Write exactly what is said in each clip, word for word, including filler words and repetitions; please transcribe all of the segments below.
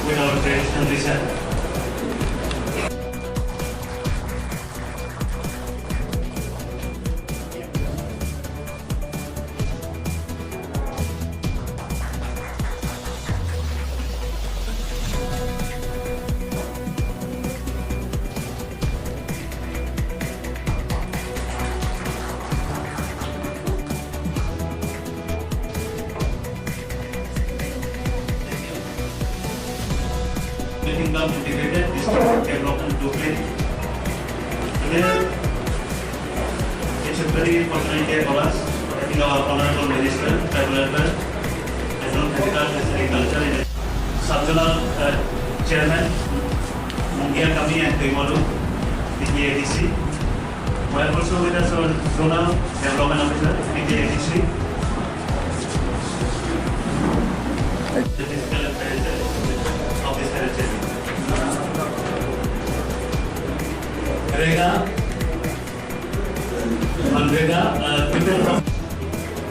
Our traditional dress. Kingdom integrated district development blueprint. Today, it's a very fortunate day for us, having our Honorable Minister, Tribal Welfare, and Zonal Agriculture and Sub-Zonal, uh, Chairman, Mungia Kami and Tuimolu, D P A D C. We have also with us our Zonal Development Officer, D P A D C. The physical appearance of this territory. Rega, Manrega, uh, people from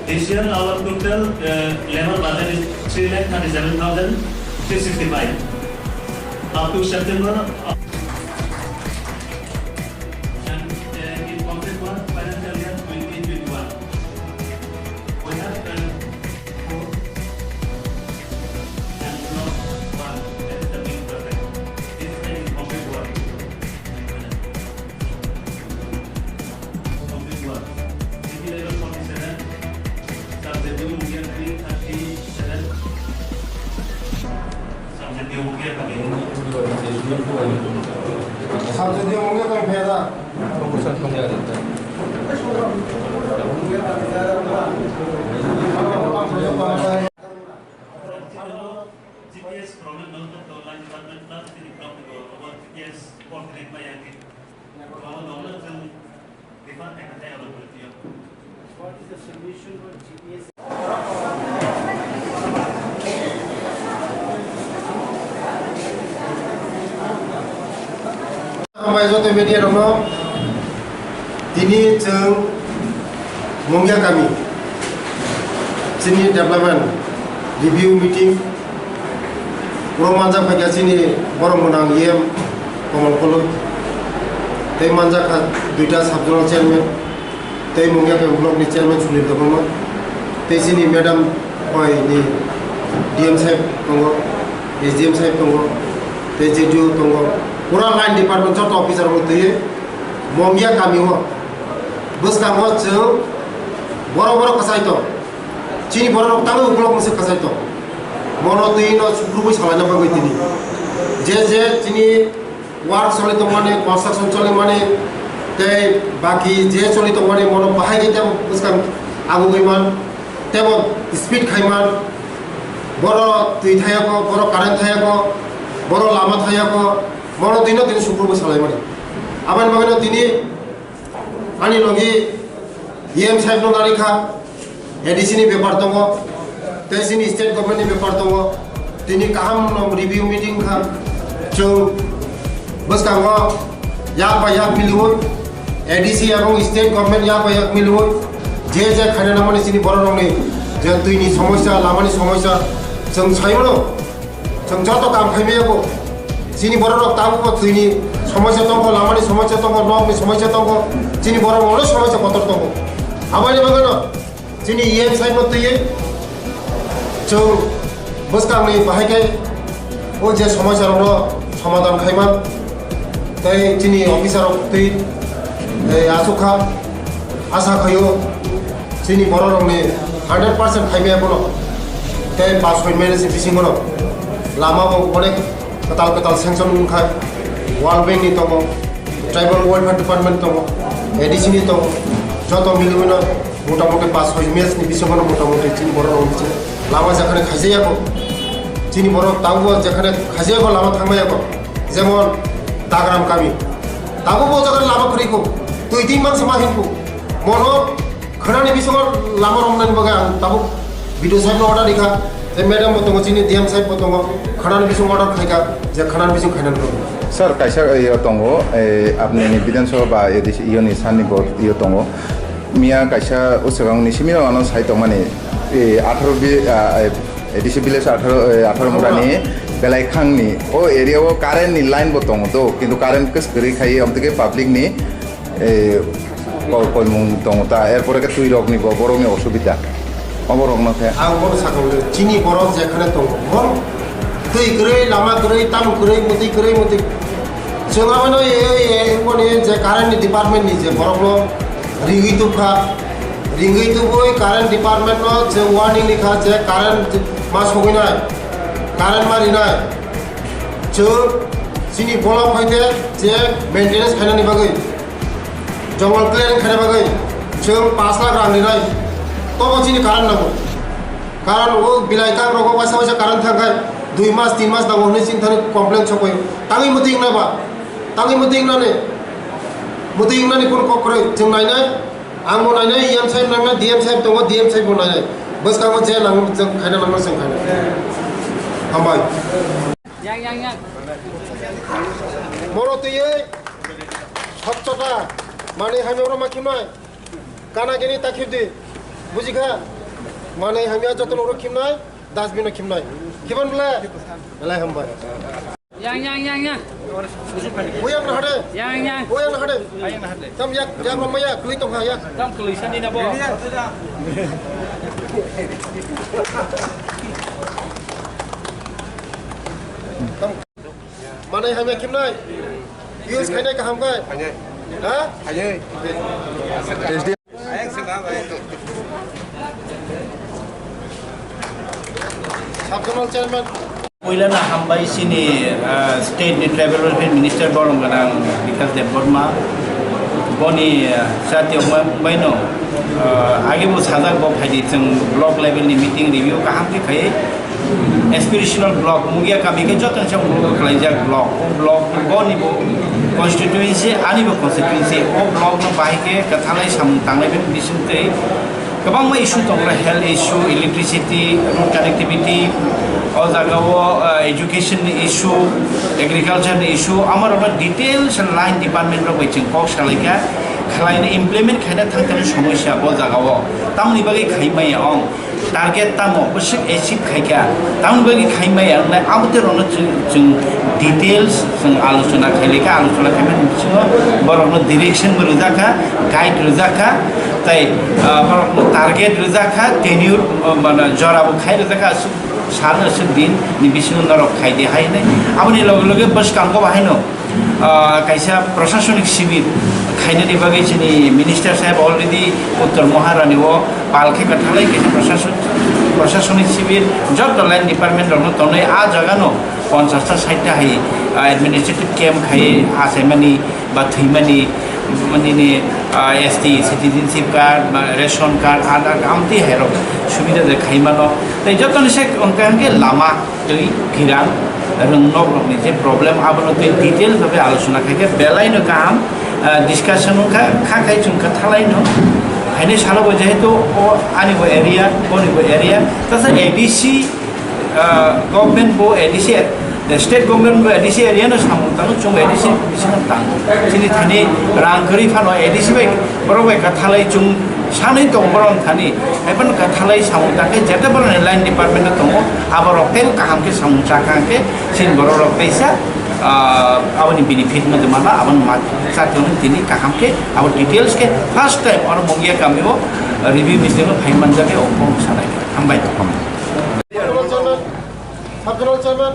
this year our total, uh, labor budget is three lakh thirty-seven thousand three sixty-five. Up to September, uh, and, uh, in complete work financial year twenty twenty-one. We have done four and not one. That is the main project. This is the incomplete work. Complete work. City level forty-seven, subject level thirty-seven. Subject level thirty-seven. Subject level thirty-seven. G P S problem no to line department plus the problem to our G P S coordinate by yang. Kalau dong na jeng department kata ya lo berarti ya. What is the solution for G P S? Hambai joto media rokno, tini chwng Mungia kami chini development review meeting ro manjak phaikha chini borok mwnang E M Kamal Koloi tei manjak kha duita sub zonal chairman. Tei Mungia kami block ni chairman Sunil Debbarma, tei chini madam bai ni D M saheb tongo, S D M saheb tongo, tei J D O tongo, pura line department joto officer rok twi Mungia kami o bwskango chwng borok borok kwchai tong, chini borok rok tangwi ukulok mungsa kwchai tong, bono twi no sukrubwi salaina bagwi tini je je chini work choli tongmani, construction choli mani, tei baki je choli tongmani, mono bahai khe tebo bwskang agugwi man, tebo speed khai man, boro twi thayako, boro current thayako, boro lama thayako, mono tino tini sukurbo salai mani. Aboni bagwino tini ani logi E M saheb no nari kha, A D C ni bepar tongo, tei chini state government ni bepar tongo. Tini kaham no review meeting kha, chwng bwskango yak bai yak miliwi, A D C ebong state government yak bai yak miliwi, je je khaina nangmani chini borok rokni je twi ni somosya, lama ni somosya, chwng sai mano. Chwng joto kam khaimaya bo. Chini borok rok tabukbo twini somosya tongkho, lamani somosya tongkho, nokni somosya tongkho, chini borok rokno somosya kotor tongkho. Aboni bagwino chini E M side no twiwi chwng bwskangni bahai khe o je somosya rokno somadhan khaima tei chini officer rok twi, eh, aswk kha. Asa khaio chini borok rokni hundred percent khaimaya bono. Tei pass hoi minutes ni bisingo no lama bo onek kwtal kwtal sanction wngkha. World Bank ni tongo, Tribal Welfare Department tongo, A D C ni tongo, joto miliwi no motamuti pass hoi minutes ni bisingo no motamuti chini borok rok bisingo lama jekhane khaijaya bo. Chini borok tabukbo jekhane khaijaya bo lama thangmaya bo. Jemon Dagram kami. Tabukbo o jaga lama kwrwi kho. Twi twi mangsa ma hin kho. Mono khwnani bisingo lama romnani bagwi ang tabuk B D O saheb no order rikha. Tei madam bo tongo, chini D M saheb bo tongo. Khwnani bisingo order khaikha je khwnani bising khainani bagwi. Sir, kaisa, eh, yo tongo, eh, apni ni Bidhan Sabha ba A D C yo ni sani bo yo tongo. Miya kaisa usagangni simi ano sai tongmani, eh, atharo bi, ah, eh, A D C village atharo, eh, atharo murani Belai khangni o area o current ni line bo tongo do, kintu current kwswk kwrwi khai, amtwkhe public ni, eh, ko-, koimung tongo ta, erpore khe twi rok ni bo, borok ni osubida. Obo rok no khe. Ang bono sakha hwnwi, chini borok jekhane tongo, bo twi kwrwi, lama kwrwi, tamo kwrwi, mwtwi kwrwi, mwtwi. Chwng abono, e, e, e, boni je current ni department ni je borok no ringwi tubkha, ringwi tubui current department no je warning rikha je current ma sogwi nai, current ma rinai. Chwng chini block hoite je maintenance khainani bagwi, jongol clearing khaina bagwi chwng pash lakh rang rinai, tobo chini current nango. Karon o bilai kang rogo waisa waisa current thangkhai dui mas tin mas nango hwnwi chini thani complain sokoi. Tangwi mwtwi wngna ba? Tangwi mwtwi wngnani? Mwtwi wngnani kun kok kwrwi? Chwng nainai, ang bo nainai, E M sahib nangnai, D M sahib tongo, D M sahib bo nainai. Bwskango je nango chwng khaina nango chwng khainai. Hambai. Yang, yang, yang. Moro twiwi sokchota manwi hamya oro ma khimnai. Kana gini ta khibdi. Bujikha? Manwi hamya jotono oro khimnai, dustbin o khimnai. Khiban bwle? Belai hambai. Yang, yang, yang, yang. Buyang na hade. Yang, yang. Buyang na hade. Tam yak, yak ramaya, kli tong ha yak. Tam kli sani na bo. Tam. Manai hamya khimnai. Use khainai kaham kai. Khainai. Ha? Khainai. S D M. Sub-zonal chairman. Puila na hambai sini, ah, state ni tribal welfare minister borong ganang Bikash Debbarma. Boni, ah, sati ongbai, ongbai no, ah, agi bo sajak bo phaidi chwng block level ni meeting review kaham khe khai. Aspirational block, Mungia kami khe joto ni samung khlaijak block. O block bo ni bo constituency, ani bo constituency. O block no bahai khe kwthalai samung tanglai bini bising twi kwbangma issue tongo, health issue, electricity, road connectivity, o jaga o, ah, education ni issue, agriculture ni issue, amorok no details line department rok bai chwng kok salai kha, khlai ni implement khaina thang thang somosya bo jaga o. Tamoni bagwi khai maya ong. Target tamo bwswk achieve khaikha, tamoni bagwi khai maya wngnai, abo tei rokno chwng, chwng details chwng alochona khailai kha, alochona khaimani bisingo borokno direction bo rwjak kha, guide rwjak kha, tei, ah, borokno target rwjak kha, tenure, ah, mane jora bo khai rwjak kha, aswk sal, aswk din ni bisingo norok khai di hai hinwi. Aboni loge loge bwskango bo haino, ah, kaisa prosasonik sibir khainani bagwi chini minister saheb already Uttor Maharani o pal khe kwthalai kaisa prosason-, prosasonik sibir joto line department rokno tonwi a jaga no ponchash ta sait ta hai, ah, administrative camp khai achaimani ba thwimani, nini, ah, S T citizenship card ba ration card, Aadhaar card, amtwi hai rok subida de khai mano. Tei joto ni se hwnkhe hwnkhe lama twi girang rwng nok rokni je problem, abono twi details bai alochona khai khe belai no kaham, ah, discussion wngkha, kha khai chwng kwthalai no. Haino salo bo jehetu o ani bo area, boni bo area, tasa A D C, ah, government bo A D C, state government bo A D C area no samung tango, chwng A D C bisingo tango. Chini thani rang kwrwi phano A D C bai borok bai kwthalai chwng sanwi tongo borok thani. Hai phano kwthalai samung tangkhe jete borokni line department o tongo, aborok teibo kaham khe samung chakha khe chini borok rok teisa, ah, aboni benefit no de mano, aboni ma chatwng tini kaham khe abo details khe first time oro Mungia kami o review meeting o phai manjak khe o phone sanai khe. Hambai. Sub-zonal chairman, sub-zonal chairman.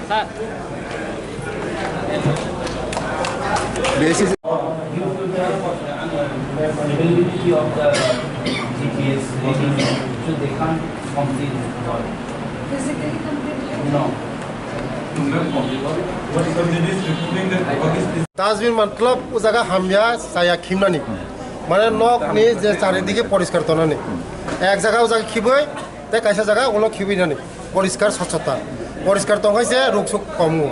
Sir. This is availability of the G P S reading, so they can't complete the work. Physically complete? No. Dustbin matlab o jaga hamya chaya khimnani. Mane nok ni je charidike poriskar tonani. Ek jaga o jaga khibui, tei kaisa jaga ulo khibui nani. Poriskar swchhota. Poriskar tongkhe se ruk suk komu.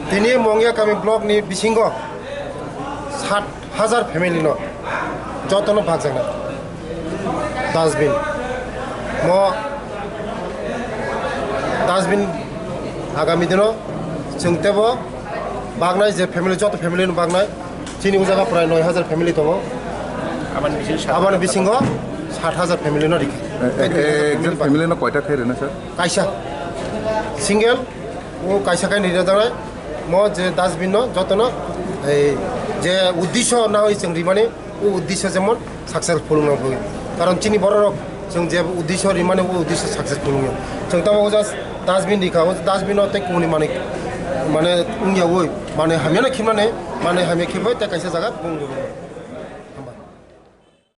Tini Mungia kami block ni bisingo sat hajar family no jotono bakjaknai dustbin. Mo dustbin agami dino chwng tebo baknai je family, joto family no baknai. Chini o jaga prai noi hajar family tongo. Aboni bisingo sat Aboni bisingo Hat hajar family no rikha. Ekjon family no koita khe rina sir? Kaisa single o kaisa kai rina janai mo je dustbin no jotono ei je uddisho na hoi chwng rimani o uddisho jemon successful wng nang bagwi. Karon chini bororok chwng je uddisho rimani o uddisho successful wngya. Chwng tamo just dustbin rikha, o dustbin no tei kuni manwi mane wngya oi mane hamya no khimani mane hamya khibai tei kaisa jaga bung.